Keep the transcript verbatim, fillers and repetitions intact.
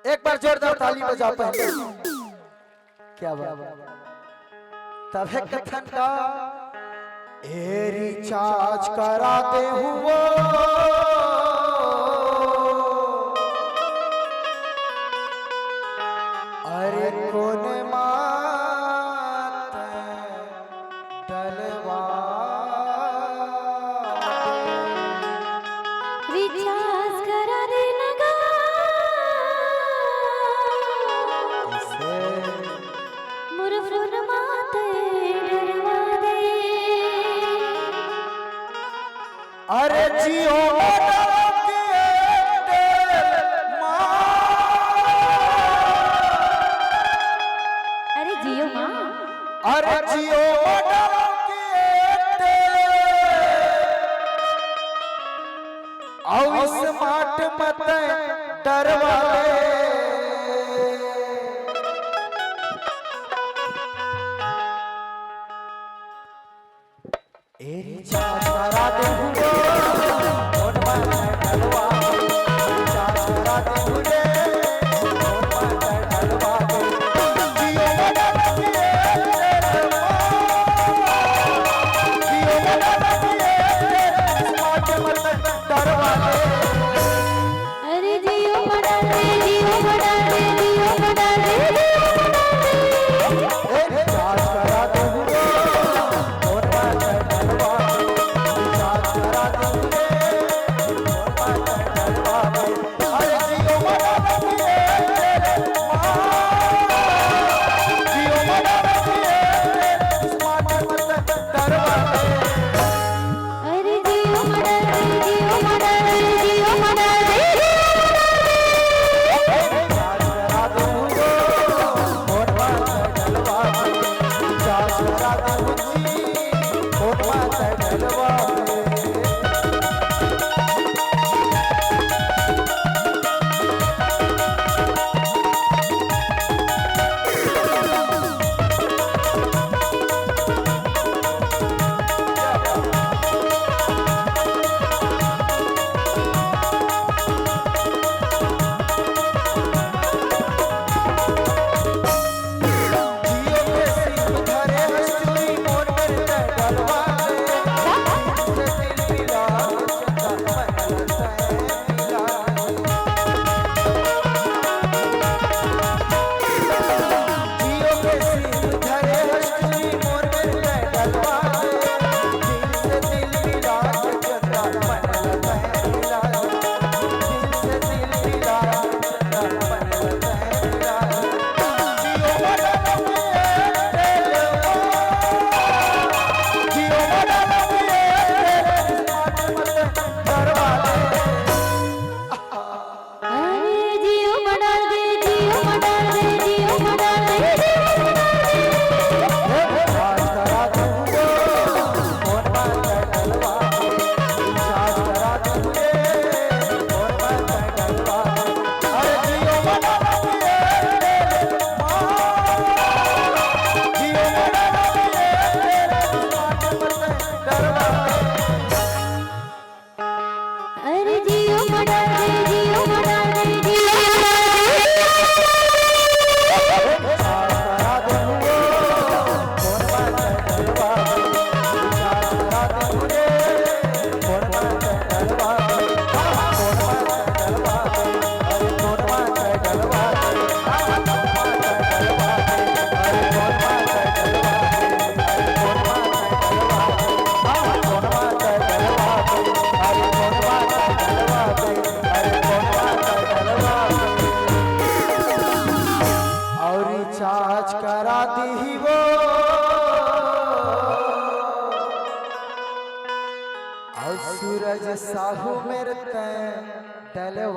एक बार जोरदार ताली बजा पहले। क्या बात। तभे कथन का, ए रिचार्ज करा दे हुआ। अरे कोन मात डलवा। रिचार्ज करा देना गा। मोर फोन माते डलवा दे। अरे जियो मोबाइल के Airtel माँ। अरे जियो माँ। अरे जियो मोबाइल के Airtel। अउ smart मत डरवा ले। ए रिचार्ज करा दे हुए, फोन में डलवा दे। रिचार्ज करा दे हुए, फोन में डलवा दे। जियो मोबाइल के Airtel, जियो मोबाइल के Airtel, smart मत डरवा दे। अरे जियो मोबाइल रे, जियो मोबाइल रे, जियो मोबाइल रे, जियो मोबाइल रे। ए रिचार्ज करा दे हुए, फोन में डलवा दे। रिचार्ज करा दे हुए, फोन में डलवा दे। अरे जियो मोबाइल रे, जियो मोबाइल रे, smart मत डरवा दे। अरे जियो मोबाइल रे, जियो मोबाइल रे, जियो मोबाइल रे, जियो मोबाइल रे। अरे जियो मोबाइल रे, जियो मोबाइल रे, जियो मोबाइल रे, जियो मोबाइल रे। अरे जियो मोबाइल रे, जियो मोबाइल रे, जियो मोबाइल रे। अउ रिचार्ज करा दीही वो, अउ सूरज साहू मेर तैं डलवा